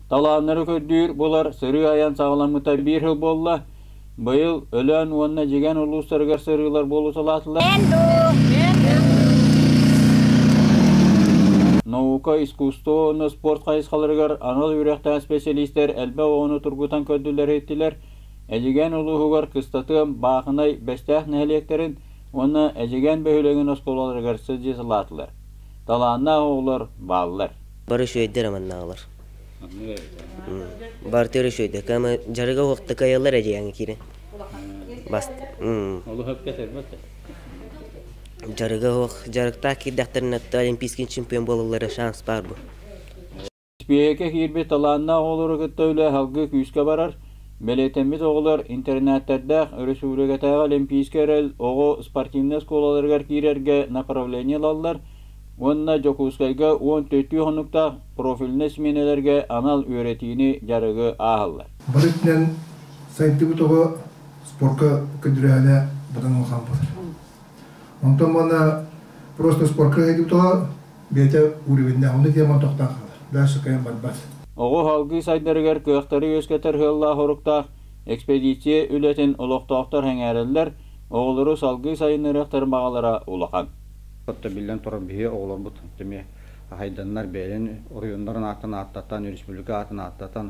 Талааннары көрдүүр булар сырыы-айан саҕаламмыта биир сыл буолла. Быйыл Өлөөн уонна Дьигэн улуустарыгар сырыылар буолуталаатылар. Наука, искусство уонна спорт хайысхаларыгар анал үөрэхтээх специалистэр элбэх оҕону тургутан көрдүлэр-иһиттилэр. Эдьигээн улууһугар Кыстатыам, Баахынай, Бэстээх нэһилиэктэрин уонна Эдьигээн бөһүөлэгин оскуолаларыгар сылдьыталаатылар. Талааннаах оҕолор бааллар. Бары үчүгэйдэр аманнааҕылар. Барыта үчүгэйдэр. Кама дьарыга уохта кыайаллар эдьигээҥҥэ киирэн. Бас Дьарыга уох дьарыктаах киирдэхтэринэ олимпийский чемпион буолаллара шанс баар бу. Испииһэккэ киирбит талааннаах оҕолору кытта үлэ салгыы күүскэ барар. Бэлиэтэммит оҕолор интэринээттэрдээх өрөспүүбүлүкэтээҕи Олимпийскай эрэл оҕо спортивнай оскуолаларыгар киирэргэ направление ылаллар уонна Дьокуускайга 14 хонуктаах профильнай сменэлэргэ анал үөрэтиини, дьарыгы ааһаллар. Бары өттүнэн сайдыбыт оҕо спорка көдүрээһинэ быдан улахан буолар. Онтон манна просто спорка сайдыбыт оҕо бэйэтэ уровеннээх, онно тиэмэн тохтоон хаалар, дальше кыайан барбат. Оҕо салгыы сайдарыгар кыахтары үөскэтэр сыаллаах-соруктаах экспедиция үлэтин олохтоохтор сэҥээрэллэр, оҕолору салгыы сайыннарыахтарын баҕалара улахан. Оттон биллэн турар биһиги оҕолорбут эмиэ хайданнар бэйэлэрин оройуоннарын аатын ааттатан, республика аатын ааттатан,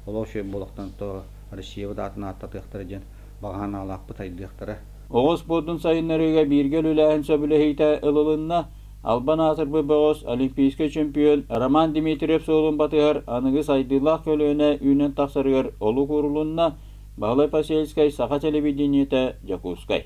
олох үчүгэй буолуохтан то Россиябыт аатын ааттатыахтара диэн баҕа санаалаахпыт айдыахтара. Оҕо спордун сайыннарыыга бииргэ үлэлээһин сөбүлэһиитэ ылылынна. Албан аатырбыт бөҕөс олимпийскай чемпион Роман Дмитриев суолун батыһар аныгы сайдыылаах көлүөнэ үүнэн тахсарыгар олук уурулунна. Баһылай Посельскай, Саха телевидениетэ, Дьокуускай.